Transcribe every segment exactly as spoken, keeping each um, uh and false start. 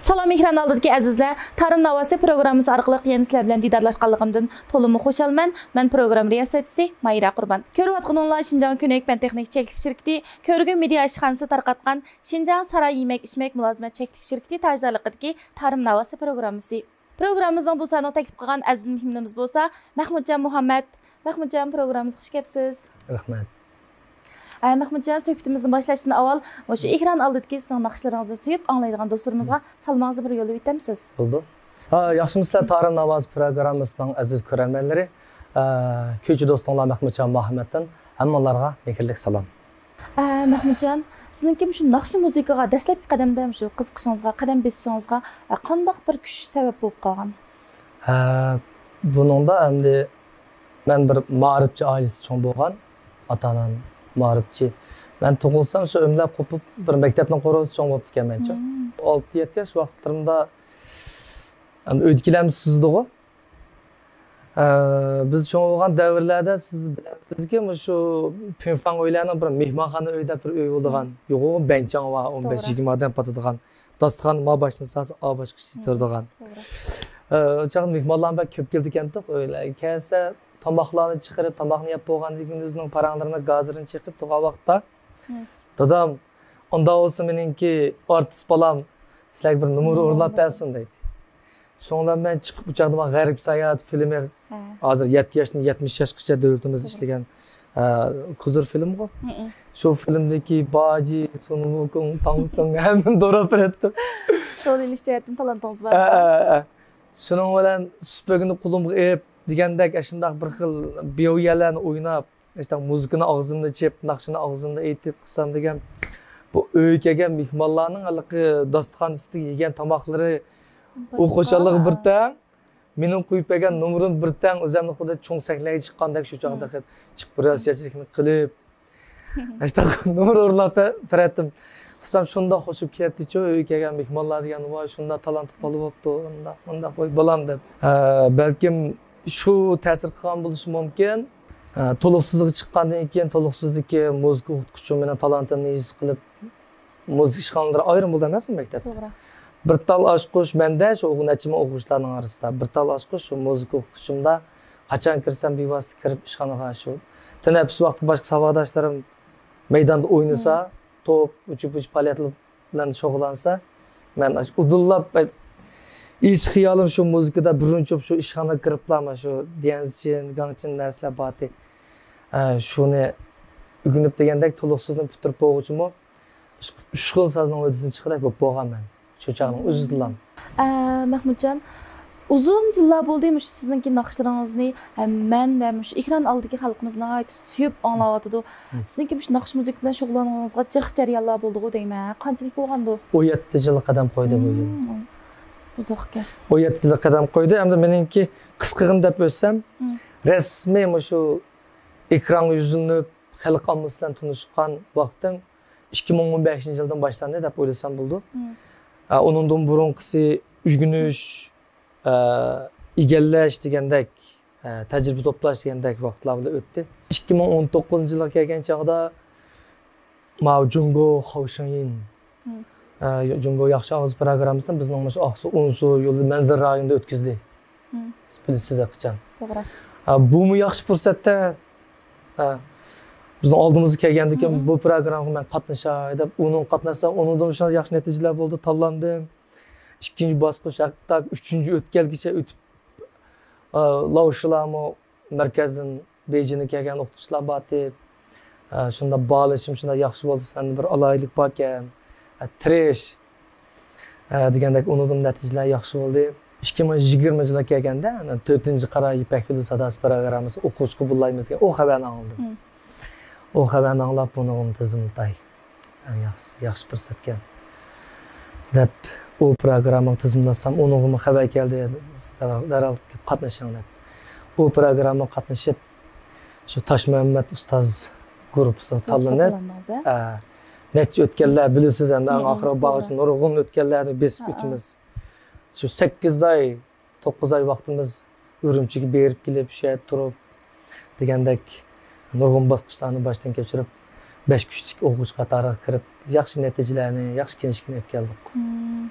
سالام، ئېكران ئالدىدىكى ئەزىزلەر! تارىم ناۋاسى پروگراممىسى ئارقىلىق يەنە سىلەر بىلەن دىدارلاشقانلىقىمدىن تولىمۇ خۇشالمەن. مەن پروگرامما رىياسەتچىسى مايرا قۇربان. كۆرۈۋاتقىنىڭلار شىنجاڭ كۆنەك پەن تېخنىكا چەكلىك شىركىتى، كۆرگۈم مېدىيا ئىشخانىسى تارقاتقان شىنجاڭ ساراي يېمەك ئىچمەك مۇلازىمەت چەكلىك شىركىتى تاجدارلىقىدىكى تارىم ناۋاسى پروگراممىسى. پروگراممىمىزنىڭ بۇ سانىغا تەكلىپ قىلغان ئەزىز مېھمىنىمىز بولسا مەخمۇتجان مۇھەممەد. مەخمۇتجان، پروگراممىمىزغا خۇش كەپسىز. رەھمەت. ئە، مەخمۇتجان، سۆھبىتىمىزنى باشلاشتىن ئاۋۋال مۇشۇ ئېكران ئالدىدىكى سىزنىڭ ناخشىلىرىڭىزنى سۆيۈپ ئاڭلايدىغان دوستلىرىمىزغا سالىمىڭىزنى بىر يوللاپ ئۆتەمسىز؟ بولىدۇ. ھا، ياخشىمۇسىلەر، تارىم ناۋاسى پروگراممىسىنىڭ ئەزىز كۆرەرمەنلىرى؟ ئە، كۈيچى دوستۇڭلار مەخمۇتجان مۇھەممەتتىن ھەممىڭلارغا مېھىرلىك سالام. ئە، مەخمۇتجان، سىزنىڭكى مۇشۇ ناخشا مۇزىكىغا دەسلەپكى قەدەمدە مۇشۇ قىزىقىشىڭىزغا، قەدەم بېسىشىڭىزغا، ئە، قانداق بىر كۈچ سەۋەب بولۇپ قالغان؟ ھە، بۇنىڭدا ئەمدى مەن بىر مائارىپچى ئائىلىسىدە چوڭ بولغان، ئاتا-ئانام مائارىپچى. مەن تۇغۇلسام شۇ ئۆمىلەپ قوپۇپ بىر مەكتەپنىڭ قورۇسىدا چوڭ بولۇپتىكەنمەنچۇ. مم. ئالتە-يەتتە ياش ۋاقىتلىرىمدا ئەمدى ئۆيدىكىلەرمۇ سىزىدىغۇ. ئە، بىز چوڭ بولغان دەۋرلەردە سىز بىلەمسىزكى، مۇشۇ پىڭفاڭ ئۆيلەرنىڭ بىر مېھمانخانا ئۆي دەپ بىر ئۆي بولىدىغان. مم. يوغان بەنچاڭ بار، ئون بەش، توغرا، يىگىرمە ئادەم پاتىدىغان. داستىخان ما باشتىن سالسا، ئا باشقىچە، مم، تۇرىدىغان. توغرا. ئە، ئۇ چاغدا مېھمانلارمۇ بەك كۆپ كېلىدىكەنتۇق ئۆيلەرگە. كەلسە، تاماقلارنى چىقىرىپ، تاماقنى يەپ بولغاندىن كېيىن ئۆزىنىڭ پاراڭلىرىنى، گازىرىنى چېقىپ تۇرغان ۋاقىتتا، مم، دادام، ئۇنداق بولسا مېنىڭكى ئارتىس بالام سىلەرگە بىر نومۇر، نومۇر ئورۇنلاپ بەرسۇن، دەيتتى. شۇڭا مەن چىقىپ ئۇ چاغدا مانا غەربىي ساياھەت فىلىمى، ھە، ھازىر يەتتە ياشتىن يەتمىش ياشقىچە دۆلىتىمىز، توغرا، ئىشلىگەن، ئە، كۇزۇر فىلىمغۇ. مم. شۇ فىلىمدىكى باجى، سۇنۋۇكۇڭ، تاڭسۇڭ ھەممىنى دوراپ بېرەتتىم. رول ئېلىش جەھەتتىن تالانتىڭىز بار. ئە، ئە، ئە. شۇنىڭ بىلەن سۈپۈرگىنى قولۇمغا ئېلىپ دېگەندەك، ئاشۇنداق بىر خىل بىئويەلەرنى ئويناپ، ئاشۇنداق مۇزىكىنى ئاغزىمدا چېلىپ، ناخشىنى ئاغزىمدا ئېيتىپ قىلسام دېگەن، بۇ ئۆيگە كەلگەن مېھمانلارنىڭ ھېلىقى داستىخان ئۈستىدە يېگەن تاماقلىرى، ئۇ باشقا، خۇشاللىقى بىر تەڭ، مېنىڭ قويۇپ بەرگەن نومۇرۇم بىر تەڭ، ئۆزۈمنى خۇددى چوڭ سەھنىگە چىققاندەك شۇ چاغدا، مم، چىقىپ بىر ھاسىيەتچىلىكنى قىلىپ، ئاشۇنداق نومۇر ئورۇنلاپ بە-، بېرەتتىم. قىلسام شۇنداق خوشۇپ كېتەتتىچۇ، ئۆيگە كەلگەن مېھمانلار دېگەن، ۋاي، شۇنداق تالانتلىق بالا بوپتۇ، ئۇنداق، مۇنداق، ۋاي، بالام دەپ. ھە، بەلكىم شۇ تەسىر قىلغان بولۇشى مۇمكىن. ھە، تولۇقسىزغا چىققاندىن كېيىن، تولۇقسىزدىكى مۇزىكا ئوقۇتقۇچىم مېنىڭ تالانتىمنى ھېس قىلىپ، مۇزىكا ئىشخانىلىرى ئايرىم بولدى ئەمەسمۇ مەكتەپتە؟ توغرا. بىر تال ئاچقۇچ مەندە، شۇ ئوقۇ-، نەچچە مىڭ ئوقۇغۇچىلارنىڭ ئارىسىدا بىر تال ئاچقۇچ شۇ مۇزىكا ئوقۇتقۇچۇمدا. قاچان كىرسەم، بىۋاسىتە كىرىپ ئىشخانىغا، شۇ تەنەپپۇس ۋاقتىدا باشقا ساۋاقداشلىرىم مەيداندا ئوينىسا، مم، توپ، ئۇچۇپ-ئۇچۇپ پائالىيەتلەر بىلەن شۇغۇللانسا، مەن ئاشۇ ئۇدۇللاپ، ئىس خىيالىم شۇ مۇزىكىدا بىرىنچى بولۇپ شۇ ئىشخانىغا كىرىپلا، مانا شۇ ديەنزچىن، گاڭچىن نەرسىلەر بارتى. ئە، شۇنى ئۆگىنىپ دېگەندەك، تولۇقسىزنى پۈتتۈرۈپ بولغۇچىمۇ، ئۈچ خىل سازنىڭ ھۆددىسىنى چىققۇدەك بولۇپ بولغان مەن. شۇ چاغنىڭ، مم، ئۆزىدىلا. ئە، مەخمۇتجان، ئۇزۇن يىللار بولدى مۇشۇ سىزنىڭكى ناخشىلىرىڭىزنى، ئە، مەن ۋە مۇشۇ ئېكران ئالدىدىكى خەلقىمىز ناھايىتى سۆيۈپ ئاڭلاۋاتىدۇ. مم. سىزنىڭكى مۇشۇ ناخشا مۇزىكا بىلەن شۇغۇللانغىنىڭىزغا جىق جەريانلار بولدىغۇ دەيمەن. قانچىلىك بولغاندۇ؟ ئون يەتتە يىللىق قەدەم قويدى بۇ يىل. مم، ئۇزاقكەن. ئون يەتتە يىللىق قەدەم قويدى. ئەمدى مېنىڭكى قىسقىغىنە دەپ ئۆتسەم، مم، رەسمىي مۇشۇ ئېكرانغا يۈزلىنىپ، خەلق ئاممىسى بىلەن تونۇشقان ۋاقتىم ئىككى مىڭ ئون بەشىنچى يىلدىن باشلاندى دەپ ئويلىسام بولىدۇ. مم. ئە، ئۇنىڭدىن بۇرۇنقىسى ئۆگىنىش، ئە، ئىگىلەش دېگەندەك، ئە، تەجرىبە توپلاش دېگەندەك ۋاقىتلار بىلەن ئۆتتى. ئىككى مىڭ ئون توققۇزىنچى يىلغا كەلگەن چاغدا ماۋۇ جۇڭگو خاۋشىڭيىن، مم، ئە، جۇڭگو ياخشى ئاۋاز پروگراممىسىنى بىزنىڭ مۇشۇ ئاقسۇ، ئونسۇ يولى مەنزىرە رايونىدا ئۆتكۈزدى. مم. سىز بىلىسىز ھەقىچان. توغرا. ئە، بۇمۇ ياخشى پۇرسەتتە، ئە، بىزنىڭ ئالدىمىزغا كەلگەندىكىن، مم، بۇ پروگراممىغا مەن قاتنىشاي دەپ، ئۇنىڭغا قاتناشسام، ئۇنىڭدىن شۇنداق ياخشى نەتىجىلەر بولدى، تاللاندىم. ئىككىنچى باسقۇچ، ھەتتا ئۈچىنچى ئۆتكەلگىچە ئۆتۈپ، ئە، لاۋشىلارمۇ مەركەزدىن بېيجىڭدىن كەلگەن ئوقۇتقۇچىلار بارتى. ئە، شۇنداق باھالىشىم شۇنداق ياخشى بولدى، سەندە بىر ئالاھىدىلىك باركەن. ئە، تىرىش. ئە، دېگەندەك ئۇنىڭدىن نەتىجىلەر ياخشى بولدى. ئىككى مىڭ يىگىرمىنچى يىلغا كەلگەندە، ئەنە، تۆتىنچى قارا يىپەك يولى ساداسى پروگراممىسى ئوقۇغۇچى قوبۇللايمىز دېگەن ئۇ خەۋەرنى ئاڭلىدىم. مم. ئۇ خەۋەرنى ئاڭلاپ، بۇنىڭغىمۇ تىزىملىتاي. ئەڭ ياخشىسى، ياخشى پۇرسەتكەن دەپ، ئۇ پروگراممىغا تىزىملاتسام، ئۇنىڭغىمۇ خەۋەر كەلدى، دەرھال، دەرھال كېلىپ قاتنىشىڭ دەپ. ئۇ پروگراممىغا قاتنىشىپ، شۇ تاشمۇھەممەت ئۇستاز گۇرۇپپىسىغا تاللىنىپ، ئە، نەچچە ئۆتكەللەر بىلىسىز ئەمدى، ئەڭ ئاخىرىغا بارغۇچە نۇرغۇن ئۆتكەللەرنى بېسىپ ئۆتىمىز. شۇ سەككىز ئاي، توققۇز ئاي ۋاقتىمىز ئۈرۈمچىگە بېرىپ كېلىپ، شۇ يەردە تۇرۇپ، دېگەندەك نۇرغۇن باسقۇچلارنى باشتىن كەچۈرۈپ، بەش كۈچلۈك ئوقۇغۇچى قاتارىغا كىرىپ، ياخشى نەتىجىلەرنى، ياخشى كىنىشكىنى ئۆتكەلدۇق. مم.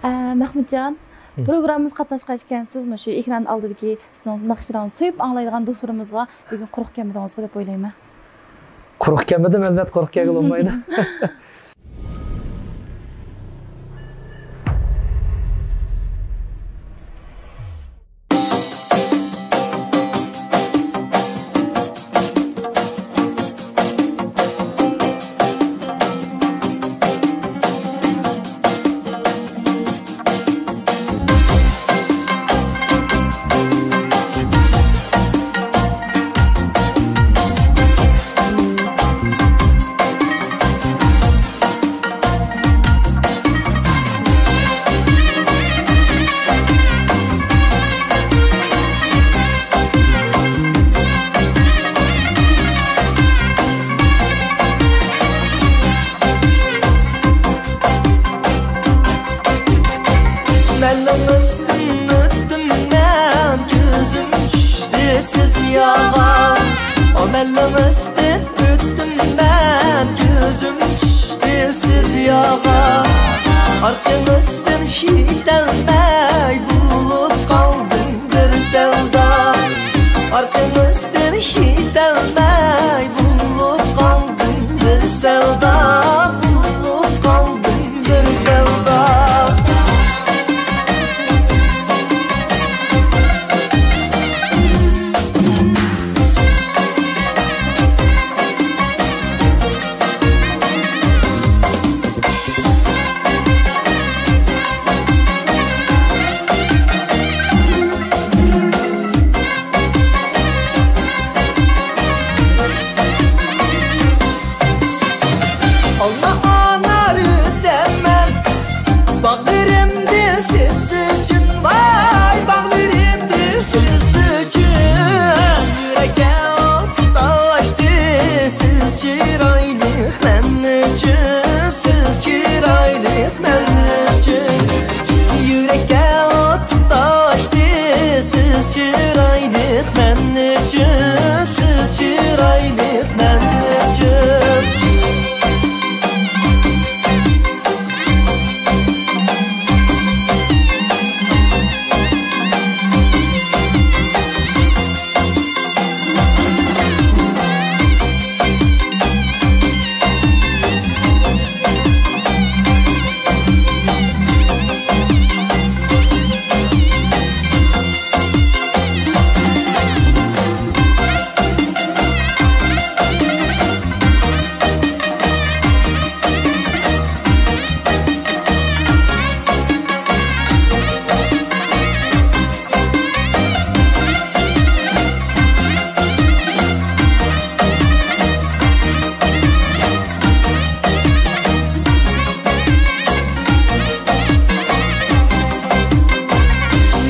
ئە، مەخمۇتجان، ھە. پروگراممىمىزغا قاتناشقان ئىكەنسىز، مۇشۇ ئېكران ئالدىدىكى سىزنىڭ ناخشىلىرىڭىزنى سۆيۈپ ئاڭلايدىغان دوستلىرىمىزغا بۈگۈن قۇرۇق كەلمىدىڭىزغۇ دەپ ئويلايمەن. قۇرۇق كەلمىدىم، ئەلۋەتتە، قۇرۇق كەلگىلى بولمايدۇ. مەللىڭىزدىن ئۆتتۈم مەن، كۆزۈم چۈشتى سىز ياغا. ئو مەللىڭىزدىن ئۆتتۈم مەن، كۆزۈم چۈشتى سىز ياغا. ئارقىڭىزدىن كېتەلمەي بولۇپ قالدىم بىر سەۋدا. ئارقىڭىزدىن كېتەلمەي بولۇپ قالدىم بىر سەۋدا، بولۇپ قالدىم بىر سەۋدا. ئالما ئانار ئۆسەمەن، باغلىرىمدە سىز ئۈچۈن، ۋاي، باغلىرىمدە سىز ئۈچۈن. يۈرەككە ئوت تۇتاشتى سىز چىرايلىق مەن ئۈچۈن، سىز چىرايلىق مەن ئۈچۈن. يۈرەككە ئوت تۇتاشتى سىز چىرايلىق مەن ئۈچۈن، سىز چىرايلىق مەن ئۈچۈن.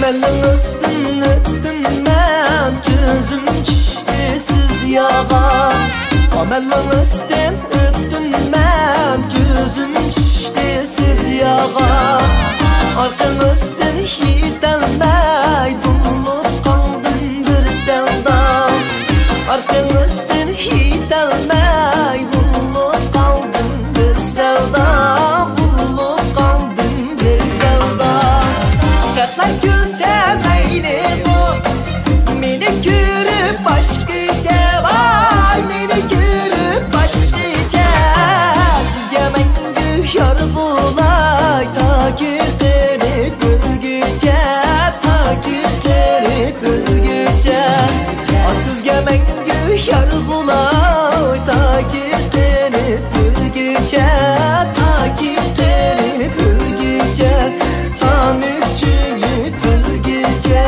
مەللىڭىزدىن ئۆتتۈم مەن، كۆزۈم چۈشتى سىز ياغا. مەللىڭىزدىن ئۆتتۈم مەن، كۆزۈم چۈشتى سىز ياغا. ئارقىڭىزدىن كېتەلمەي بولۇپ قالدىم بىر سەۋدا. ئارقىڭىزدىن كېتەلمەي بولۇپ قالدىم بىر سەۋدا، بولۇپ قالدىم بىر سەۋدا. خەتلەر كۈلسە مەيلىغۇ، مېنى كۆرۈپ باشقىچە، ۋاي، مېنى كۆرۈپ باشقىچە. سىزگە مەڭگۈ يار بولاي، تاكى قېرىپ ئۆلگۈچە، تاكى قېرىپ ئۆلگۈچە. سىزگە مەڭگۈ يار بولاي، تاكى قېرىپ ئۆلگۈچە، تاكى قېرىپ ئۆلگۈچە، تامۇك چۈيۈپ ئۆلگۈچە.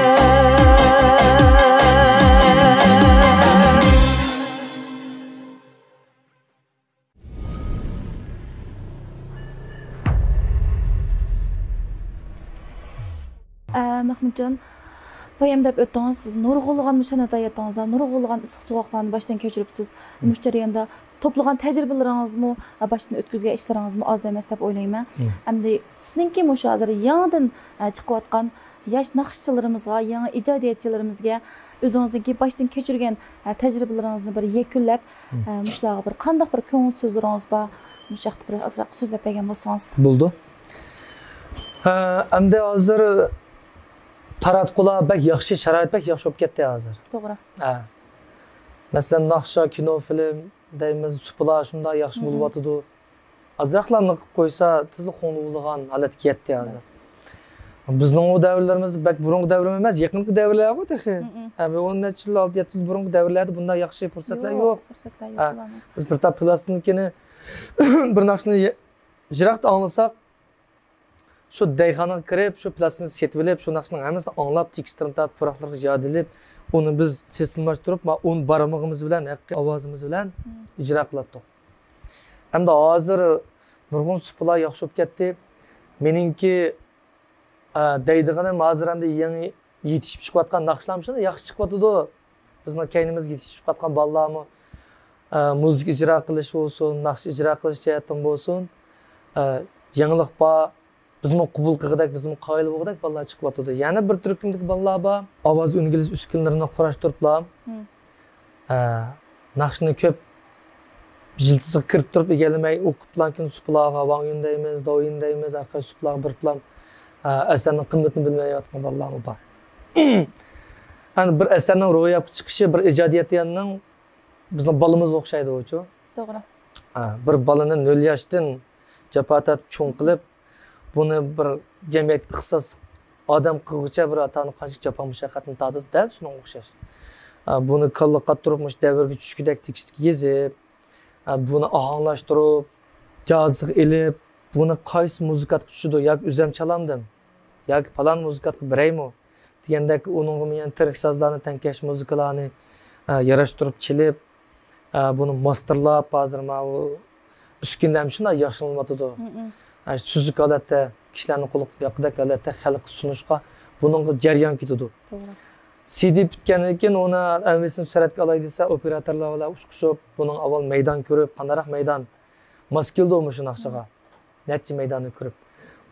ئە، مەخمۇتجان، بايام دەپ ئۆتتىڭىز، سىز نۇرغۇنلىغان مۇشۇ سەنئەت ھاياتىڭىزدا نۇرغۇنلىغان ئىسسىق سوغۇقلارنى باشتىن كەچۈرۈپسىز. مۇشۇ جەرياندا توپلىغان تەجرىبىلىرىڭىزمۇ، باشتىن ئۆتكۈزگەن ئىشلىرىڭىزمۇ ئاز ئەمەس دەپ ئويلايمەن. مم. ئەمدى سىزنىڭكى مۇشۇ ھازىر يېڭىدىن، ئە، چىقىۋاتقان ياش ناخشىچىلىرىمىزغا، يېڭى ئىجادىيەتچىلىرىمىزگە ئۆزىڭىزنىڭكى باشتىن كەچۈرگەن، ئە، تەجرىبىلىرىڭىزنى بىر يەكۈنلەپ، مم. ئە، مۇشۇلارغا بىر قانداق بىر كۆڭۈل سۆزلىرىڭىز بار؟ مۇشۇ ھەقتە بىر ئازراق سۆزلەپ بەرگەن بولسىڭىز. بولىدۇ. ھە، ئەمدى ھازىر تاراتقۇلار بەك ياخشى، شارائىت بەك ياخشى بولۇپ كەتتى ھازىر. توغرا. ھە. مەسىلەن، ناخشا، كىنو، فىلىم دەيمىز، سۇپىلار شۇنداق ياخشى بولۇۋاتىدۇ. ئازراقلارنى قىلىپ قويسا، تېزلا قوڭلىۋالىدىغان ھالەتكە يەتتى ھازىر. بىزنىڭ ئۇ دەۋرلىرىمىزدە بەك بۇرۇنقى دەۋرىم ئەمەس، يېقىنقى دەۋرلەرغۇ تېخى. ھە، بىر ئون نەچچە يىل، ئالتە يەتتە يىل بۇرۇنقى دەۋرلەردە بۇنداق ياخشى پۇرسەتلەر يوق. پۇرسەتلەر يوق. ھە، بىز بىر تال پىلاستىنكىنى، بىر ناخشىنى يى-، يىراقتا ئاڭلىساق، شۇ دەيخانىغا كىرىپ، شۇ پىلاستىنكىنى سېتىۋېلىپ، شۇ ناخشىنىڭ ھەممىسىنى ئاڭلاپ، تېكىستلىرىنى تارتىپ، پۇراقلىرىغا ياد ئېلىپ، ئۇنى بىز سىستېمىلاشتۇرۇپ، ما-، ئۇنى بارمىقىمىز بىلەن، ھەقىقىي ئاۋازىمىز بىلەن ئىجرا قىلاتتۇق. ئەمدى ھازىر نۇرغۇن سۇپىلار ياخشى بولۇپ كەتتى. مېنىڭكى، ئە، دەيدىغىنىم، ھازىر ئەمدى يېڭى يېتىشىپ چىقىۋاتقان ناخشىلارمۇ شۇنداق ياخشى چىقىۋاتىدۇ. بىزنىڭ كەينىمىزگە يېتىشىپ چىقىۋاتقان بالىلارمۇ، ئە، مۇزىكا ئىجرا قىلىش بولسۇن، ناخشا ئىجرا قىلىش جەھەتتىن بولسۇن، ئە، يېڭىلىق بار. بىزمۇ قوبۇل قىلغۇدەك، بىزمۇ قايىل بولغۇدەك بالىلار چىقىۋاتىدۇ. يەنە بىر تۈركۈمدىكى بالىلار بار. ئاۋاز ئۆگىنىش ئۈسكۈنىلىرىنى قۇراشتۇرۇپلا، ھە، ناخشىنى كۆپ يىلتىزىغا كىرىپ تۇرۇپ ئىگىلىمەي، ئوقۇپلا كېيىن سۇپىلارغا، ۋاڭ يۈن دەيمىز، داۋ يۈن دەيمىز، ھەر قايسى سۇپىلارغا بېرىپلا، ئە، ئەسەرنىڭ قىممىتىنى بىلمەيۋاتقان بالىلارمۇ بار. ئەمدى بىر ئەسەرنىڭ روياپقا چىقىشى بىر ئىجادىيەتچاننىڭ بىزنىڭ بالىمىزغا ئوخشايدۇچۇ. توغرا. ئە، بىر بالىنى نۆل ياشتىن جاپا تارتىپ چوڭ قىلىپ، بۇنى بىر جەمئىيەتكە ئىختىساسلىق ئادەم قىلغۇچە بىر ئاتا-ئانا قانچىلىك جاپا مۇشەققەتنى تارتىدۇ، دەل شۇنىڭغا ئوخشاش. ئە، بۇنى كاللا قاتتۇرۇپ، مۇشۇ دەۋرگە چۈشكۈدەك تېكىستكە يېزىپ، ئە، بۇنى ئاھاڭلاشتۇرۇپ، جازىغا ئېلىپ، بۇنى قايسى مۇزىكاتقا چۈشىدۇ، ياكى ئۆزۈم چالامدىم، ياكى پالان مۇزىكاتقا بېرەيمۇ دېگەندەك، ئۇنىڭغىمۇ يەنە تىرىك سازلارنى، تەڭكەش مۇزىكىلارنى، ئە، ياراشتۇرۇپ چېلىپ، ئە، بۇنى ماستېرلاپ، ھازىر ماۋۇ ئۈسكۈنىلەرمۇ شۇنداق ياخشىلىنىۋاتىدۇ. ئە، سۈزۈك ھالەتتە كىشىلەرنى قۇلىقى ياقىدەك ھالەتتە خەلققە سۇنۇشقا بۇنىڭغا جەريان كېتىدۇ. توغرا. سىدى پۈتكەندىن كېيىن ئۇنى ھەممىسىنى سۈرەتكە ئالاي دېسە، ئوپېراتورلار بىلەن ئۇچرىشىپ، بۇنىڭ ئاۋۋال مەيدان كۆرۈپ، قانداقراق مەيدان ماس كېلىدۇ مۇشۇ ناخشىغا؟ نەچچە مەيداننى كۆرۈپ،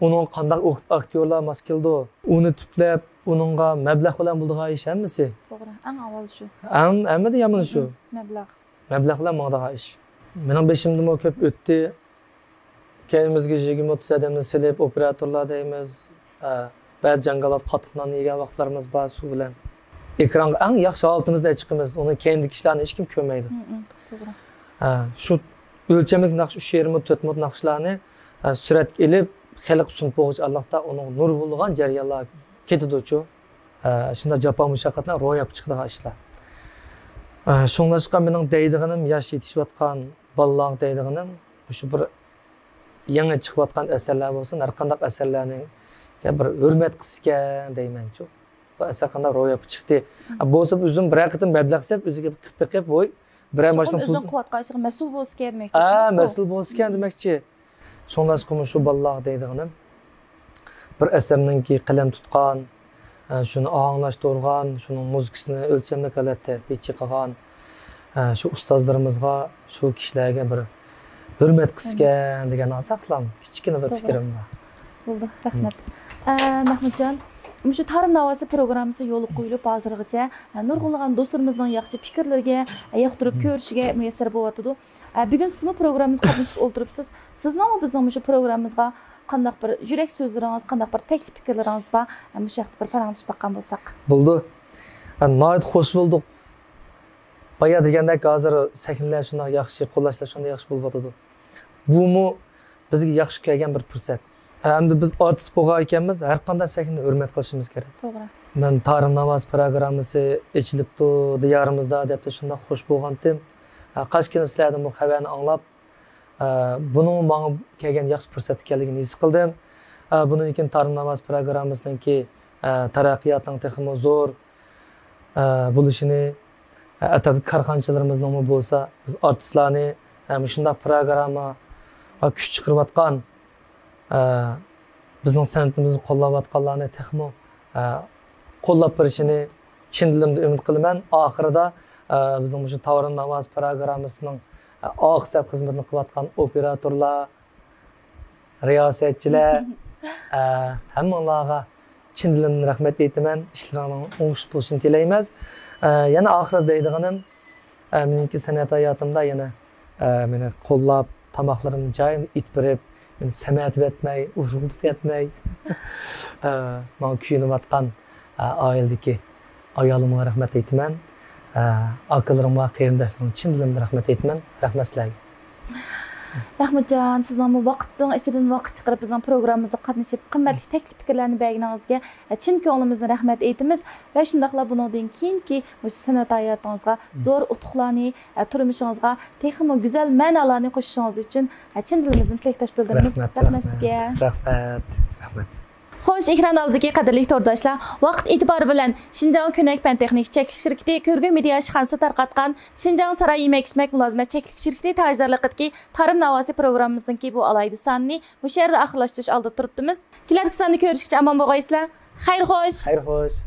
ئۇنىڭغا قانداق ئوك-، ئاكتيورلار ماس كېلىدۇ؟ ئۇنى تۈپلەپ، ئۇنىڭغا مەبلەغ بىلەن بولىدىغان ئىش ھەممىسى. توغرا، ئەڭ ئاۋۋال شۇ. ھەم-، ھەممىدىن يامىنى شۇ. مەبلەغ. مەبلەغ بىلەن ماڭىدىغان ئىش. مېنىڭ بېشىمدىنمۇ كۆپ ئۆتتى. كەينىمىزگە يىگىرمە ئوتتۇز ئادەمنى سېلىپ، ئوپېراتورلار دەيمىز، ئە، بەزى جاڭگاللاردا قاتتىق نان يېگەن ۋاقىتلىرىمىز بار، سۇ بىلەن. ئېكرانغا ئەڭ ياخشى ھالىتىمىزنى چىقىمىز، ئۇنىڭ كەينىدىكى ئىشلارنى ھېچكىم كۆرمەيدۇ. توغرا. ئە، شۇ ئۆلچەملىك ناخشا، ئۈچ يېرىم مىنۇت، تۆت مىنۇت ناخشىلارنى، ئە، سۈرەتكە ئېلىپ، خەلق سۇنۇپ بولغۇچە ئارىلىقتا ئۇنىڭغا نۇرغۇنلىغان جەريانلار كېتىدۇچۇ. ئە، شۇنداق جاپا مۇشەققەتلەر روياپقا چىقىدىغان ئىشلار. ئە، شۇڭلاشقا مېنىڭ دەيدىغىنىم، ياش يېتىشىۋاتقان بالىلارغا دەيدىغىنىم، مۇشۇ بىر يېڭى چىقىۋاتقان ئەسەرلەر بولسۇن، ھەر قانداق ئەسەرلەرنىڭكى بىر ھۆرمەت قىلسىكەن دەيمەنچۇ. بۇ ئەسەر قانداق روياپقا چىقتى؟ ئە، بولسا ئۆزۈم بىرەر قېتىم مەبلەغ سېلىپ، ئۆزىگە قىلىپ بېقىپ، ۋوي، بىرەر چوقۇم ماشىنا ئۆزىنىڭ قىلىۋاتقان ئىشىغا مەسئۇل بولسىكەن دېمەكچى، ئە، شۇنداقمۇ؟ مەسئۇل بولسىكەن دېمەكچى. شۇڭلاشقىمۇ شۇ بالىلارغا دەيدىغىنىم، بىر ئەسەرنىڭكى قەلەم تۇتقان، ئە، شۇنى ئاھاڭلاشتۇرغان، شۇنىڭ مۇزىكىسىنى ئۆلچەملىك ھالەتتە پىچى قىلغان، ئە، شۇ ئۇستازلىرىمىزغا، شۇ كىشىلەرگە بىر ھۆرمەت قىلسىكەن دېگەن ئازراقلا كىچىككىنە بىر توغرا. پىكرىم بار. بولدى، رەھمەت. ئە، مەھمۇتجان، مۇشۇ تارىم ناۋاسى پروگراممىسى يولغا قويۇلۇپ، ھازىرغىچە، ئە، نۇرغۇنلىغان دوستلىرىمىزنىڭ ياخشى پىكىرلىرىگە، ئە، ياقتۇرۇپ كۆرۈشىگە مۇيەسسەر بولۇۋاتىدۇ. ئە، بۈگۈن سىزمۇ پروگراممىمىزغا قاتنىشىپ ئولتۇرۇپسىز. سىزنىڭمۇ بىزنىڭ مۇشۇ پروگراممىمىزغا قانداق بىر يۈرەك سۆزلىرىڭىز، قانداق بىر تەكلىپ پىكىرلىرىڭىز بار؟ ئە، مۇشۇ ھەقتە بىر پاراڭلىشىپ باققان بولساق. بولىدۇ. ئە، ناھايىتى خوش بولدۇق. بايا دېگەندەك، ھازىر سەھنىلەر شۇنداق ياخشى، قوللاشلار شۇنداق ياخشى بولۇۋاتىدۇ. بۇمۇ بىزگە ياخشى كەلگەن بىر پۇرسەت. ئەمدى بىز ئارتىس بولغان ئىكەنمىز، ھەر قانداق سەھنىنى ھۆرمەت قىلىشىمىز كېرەك. توغرا. مەن تارىم ناۋاسى پروگراممىسى ئېچىلىپتۇ دىيارىمىزدا دەپلا شۇنداق خوش بولغانتىم. ھە، قاچكىنە سىلەردىن بۇ خەۋەرنى ئاڭلاپ، ھە، بۇنىڭمۇ ماڭا كەلگەن ياخشى پۇرسەت ئىكەنلىكىنى ھېس قىلدىم. ھە، بۇنىڭدىن كېيىن تارىم ناۋاسى پروگراممىسىنىڭكى، ھە، تەرەققىياتىنىڭ تېخىمۇ زور، ئە، بولۇشىنى، ئە، ئەتراپتىكى كارخانىچىلىرىمىزنىڭمۇ بولسا، بىز ئارتىسلارنى، ئە، مۇشۇنداق پروگراممىغا كۈچ چىقىرىۋاتقان، ئە، بىزنىڭ سەنئىتىمىزنى قوللاۋاتقانلارنى تېخىمۇ، ئە، قوللاپ بېرىشىنى چىن دىلىمدىن ئۈمىد قىلىمەن. ئاخىرىدا، ئە، بىزنىڭ مۇشۇ تارىم ناۋاسى پروگراممىسىنىڭ، ئە، ئارقا سەپ خىزمىتىنى قىلىۋاتقان ئوپېراتورلار، رىياسەتچىلەر، ئە، ھەممىڭلارغا چىن دىلىمدىن رەھمەت ئېيتىمەن. ئىشلىرىڭلارنىڭ ئوڭۇشلۇق بولۇشىنى تىلەيمەن. ئە، يەنە ئاخىرىدا دەيدىغىنىم، ئە، مېنىڭكى سەنئەت ھاياتىمدا يەنە، ئە، مېنى قوللاپ، تاماقلىرىمنى جايىدا ئېتىپ بېرىپ، سەمەتىپ ئەتمەي، ئۇرغۇتۇپ ئەتمەي، ئە، ماڭا كۆيۈنۈۋاتقان، ئە، ئائىلىدىكى ئايالىمغا رەھمەت ئېيتىمەن. ئە، ئاكىلىرىمغا، قېرىنداشلىرىمغا چىن دىلىمدىن رەھمەت ئېيتىمەن. رەھمەت سىلەرگە. مەھمۇتجان، سىزنىڭمۇ ۋاقىتنىڭ ئىچىدىن ۋاقىت چىقىرىپ بىزنىڭ پروگراممىمىزغا قاتنىشىپ، قىممەتلىك تەكلىپ پىكىرلەرنى بەرگىنىڭىزگە چىن كۆڭلىمىزدىن رەھمەت ئېيتىمىز ۋە شۇنداقلا بۇنىڭدىن كېيىنكى مۇشۇ سەنئەت ھاياتىڭىزغا زور ئۇتۇقلارنى، تۇرمۇشىڭىزغا تېخىمۇ گۈزەل مەنالارنى قوشۇشىڭىز ئۈچۈن چىن دىلىمىزدىن تىلەكداش بىلدۈرىمىز. رەھمەت، رەھمەت سىزگە. رەھمەت، رەھمەت. خوش، ئېكران ئالدىدىكى قەدىرلىك تورداشلار، ۋاقىت ئېتىبارى بىلەن شىنجاڭ كۆنەك پەن تېخنىك چەكلىك شىركىتى كۆرگۈ مېدىيا ئىشخانىسى تارقاتقان شىنجاڭ ساراي يېمەك ئىچمەك مۇلازىمەت چەكلىك شىركىتى تاجدارلىقىدىكى تارىم ناۋاسى پروگراممىمىزنىڭكى بۇ ئالاھىدە سانىنى مۇشۇ يەردە ئاخىرلاشتۇرۇش ئالدىدا تۇرۇپتىمىز. كېلەركى ساندا كۆرۈشكىچە ئامان بولغايسىلەر. خەير خوش. خەير خوش.